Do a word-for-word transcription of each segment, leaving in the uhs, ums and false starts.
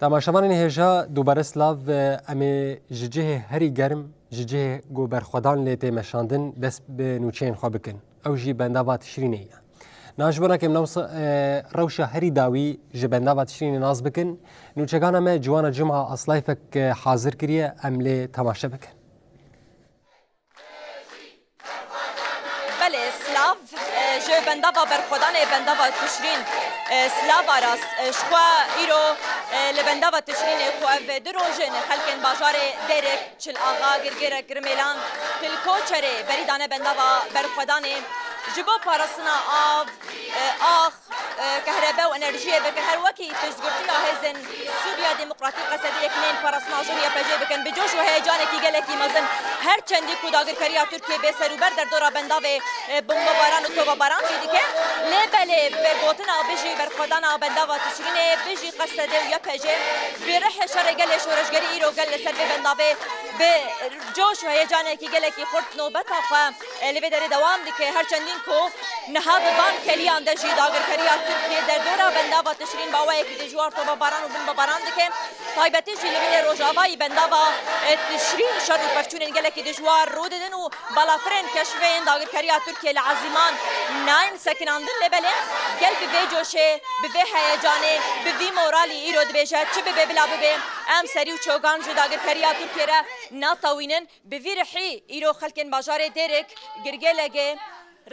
Temaşevanên hêja, dubare silav, em ê ji cihê herî germ, ji cihê ku berxwedan lê tê meşandin, dest bi nûçeyên xwe bikin. Ew jî bendava Tişrînê ye. Niha ji bo nake em newsa, e, rewşa herî dawî ji bendava Tişrînê nas bikin, nûçegana me Ciwana Cuma Aslayfek, e, hazir kiriye, em lê temaşe bikin. Belê, silav, e, ji bendava berxwedanê, bendava Tişrîn, e, silav Aras, e, ji xwe îro, e, li bendava Tişrînê ku ev du roj in xelkên bajarê Dêrik, Çil Axa, Girgirek, Rimêlan, Til Koçerê berî dane bendava berxwedanê ji bo parastina av, e, ax, e, kehrebe û enerjiyê veke her wekî piştgirtiya hêzên Sûriya Demokratîk, Qesedê, yekîneyên parastina jin Y P G bikin, bi coş û heyecanekî gelekî mezin her çendî ku dagirkeriya Tirkiyê bê serûber derdora bendavê, e, bombebaran û tovebaran jî dike. Lê belê, bi gotina bijî berxwedana bendava Tişrînê, bijî Qesedê û Y P G, bi rihê şerê gelê şoreşgerî îro gel li ser vê bendavê bi coş û heyecanekî gelekî xurt nobeta xwe, e, li vê derê dewam dike. Her çendîn ku niha bi van keliyan de jî dagirkeriya Tirkiyê derdora bendava Tişrîn bi awayekî dijwar tovebaran û bombebaran dike. Taybetî jî li Mînê Rojavayî bendava, e, Tişrîn şer û pevçûnên gelekî dijwar rû didin û balafirên keşvê yên dagirkeriya Tirkiyê li Ezîman nayên sekinandin. Lê belê gel bi vê coşê, bi vê heyecanê, bi vî moralî îro dibêje, çi bibe bila bibe, em serî û çogan ji dagirkeriya Tirkiyê re natewînin. Bi vî rihî îro xelkên bajarê Dêrik, Girgêlegê,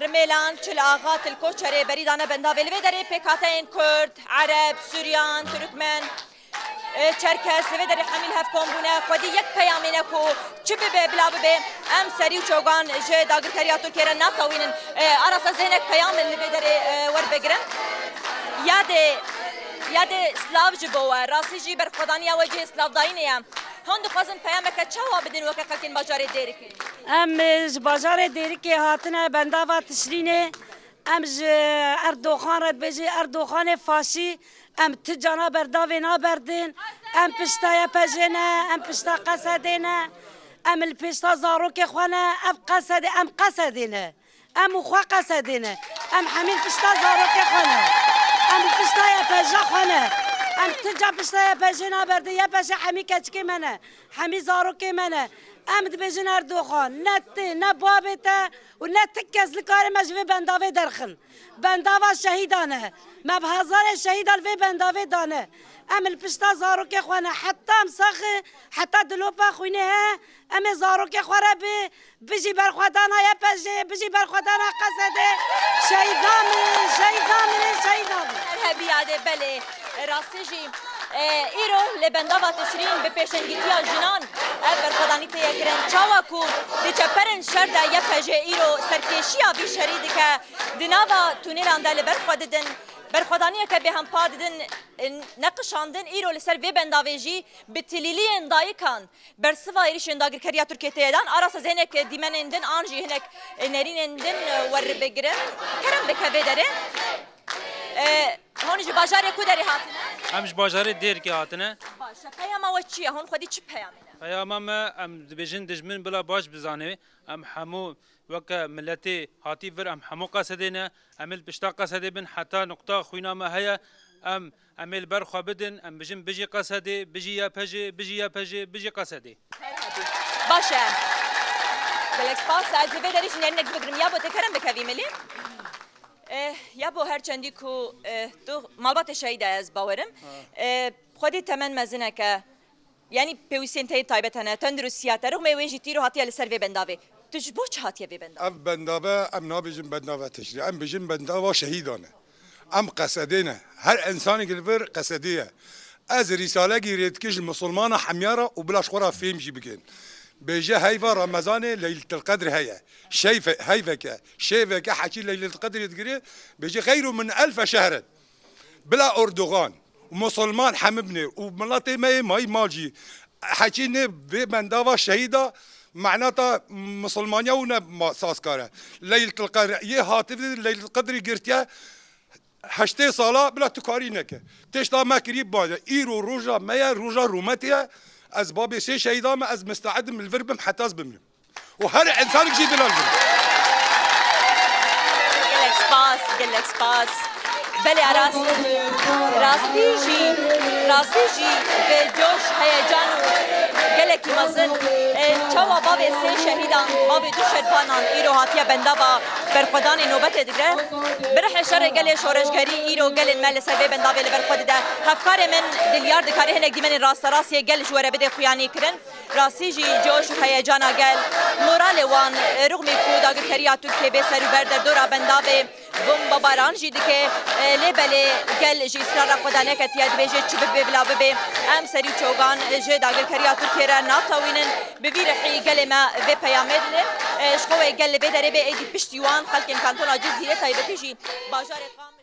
Rimêlan, Çil Axa, Til Koçerê berî dane bendavê. Li vê derê pêkhateyên Kurd, Ereb, Suryan, Turkmen, e, Çerkes, li vê derê hemî li hev kom bûne. Xwedî yek peyamê ne ku çi bibe bila bibe, em serî û çogan ji dagirkeriya Tirkiyê re natewînin. E, Aras, ez ê hinek peyam li vê derê, e, werbigirim. Yadê, yadê silav ji bo we. Rastî jî berxwedaniya we cihê silavdayînê ye. Hûn dixwazin peyameke çawa bidin weke xelkên bajarê Dêrikê? Em, e, ji bajarê Dêrikê hatine bendava Tişrînê. Em ji Erdoxan re dibêjin, Erdoxanê faşî, em ti cana berdavê naberdin. Em pişta Y P G ne, em pişta Qesedê ne. Em li pişta zarokê xwe ne, ev Qesedê, em Qesedê ne. Em û xwe Qesedê ne. Em hemî li pişta zarokê xwe ne. Em li pişta Y P G xwe ne. Em ti ca pişta Y P G naberdin. Y P G hemî keçikê me ne. Hemî zarokê me ne. Em dibêjin Erdoxan, ne tu, ne babê te û ne ti kes nikare me ji vê bendavê derxin. Bendava şehîdan e. Me bi hezarê şehîdan vê bendavê dane. Em li pişta zarokê xwe ne. Heta em sax e, heta dilopa xwînê heye, em ê zarokê xwe re bi, bijî berxwedana Y P G, bijî berxwedana Qesedê. Şehîda min, şehîda min, şehîda min. Her hebî yadê belê. Rastî jî, e, îro li bendava Tişrîn bi pêşengîtiya jinan ev berxwedanî tê ye kirin. Çawa ku di çeperên şer de Y P G îro serkêşiya vî şerî dike, di nava tunêlan de li ber xwe didin, berxwedaniyeke bêhempa didin, e, neqişandin. Îro li ser vê bendavê jî bi tilîliyên dayikan bersiva êrişên dagirkeriya Tirkiyê tê dan. Aras, ez hinek dîmenên din an jî hinek, e, nerînên din, e, werbigirim. Kerem bike vê derê. E, hûn ji bajarê ku derê hatine? Em ji bajarê Dêrikê hatine. Baş e. Peyama we çi ye? Hûn xwedî çi peyamê ne? Peyama me, em dibêjin dijmin bila baş bizane. Em hemû weke miletê hatî vir, em hemû Qesedê ne. Em ê li pişta Qesedê bin heta nuqta xwîna me heye. Em, em ê li ber xwe bidin. Em bijin bijî Qesedê, bijî Y P G, bijî Y P G, bijî Qesedê. Baş e. Gelek spas. Ez li vê derê jî nerînek bigirim. Yabo, tê kerem bikevî milî. Eh, yabo, her çendî ku, eh, tu malbatê şehîd e, ez bawerim. Ha. Eh, xwedî temen mezineke, yanî pêwîstiyên te yê taybet hene, tenduristiya te, rixmê wê jî tîro hatiye li ser vê bendavê. Tu ji bo çi hatiye vê bendavê? Ev bendave em nabêjin bendava Tişrî. Em bijin bendava şehîdan e. Em Qesedê ne. Her insanekî li vir Qesedê ye. Ez rîsalekî rê dikim ji misilmana hemya re û bila ji xwe re fêm jî bikin. Bêje heyva Remezanê Leyletil Qedr heye. Şeyfe-, heyveke, şêveke heçî Leyletil Qedrê digire, bêje xeyru min elfe şehrin. Bila Erdogan û misilman hemî binê û miletê me yê mayî mal jî heçî nê vê bendava şehîda manata misilmaniya û ne ma-, sazkar e. Leyletil Qedr yê hatif Leyletil Qedrê girtiye. Heştê sala bila tu karî neke. Tişta me kirî bade. Îro roja me ye, roja rûmetê ye. Ez babê sê şehîda me, ez misteed im li vir bim heta ez bimrim. Û her insanek jî bila li vir. Gelek spas, gelek spas. Belê Aras, rastî jî, rastî jî bi coş, heyecan û gelekî mezin, e, çawa bavê sê şehîdan, bavê du şerbanan îro hatiye bendava berxwedanê nobetê digre. Bi rihê şerê gelê şoreşgerî îro gelên me li ser vê bendavê li ber xwe dide. Hevkarê min Dilyar dikarê hinek dîmenên rasterastiyê gel ji we re bidê xuyanî kirin. Rastî jî coş û heyecana gel, moralê wan, e, rûxmî ku dagirkeriya Tirkiyê bê serûber derdora bendavê bombabaran jî dike, e, lê belê gel ji îsrar re xwe daneketiye, dibêje çi bibe bila bibe, em serî û çogan ji dagirkeriya Tirkiyê re natewînin. Bi vî rihî gelê me vê peyamê didin. E, ji xwe wê gel li vê derê bê, êdî piştî wan xelkên kantona Cizîrê, taybetî jî bajarê Qam.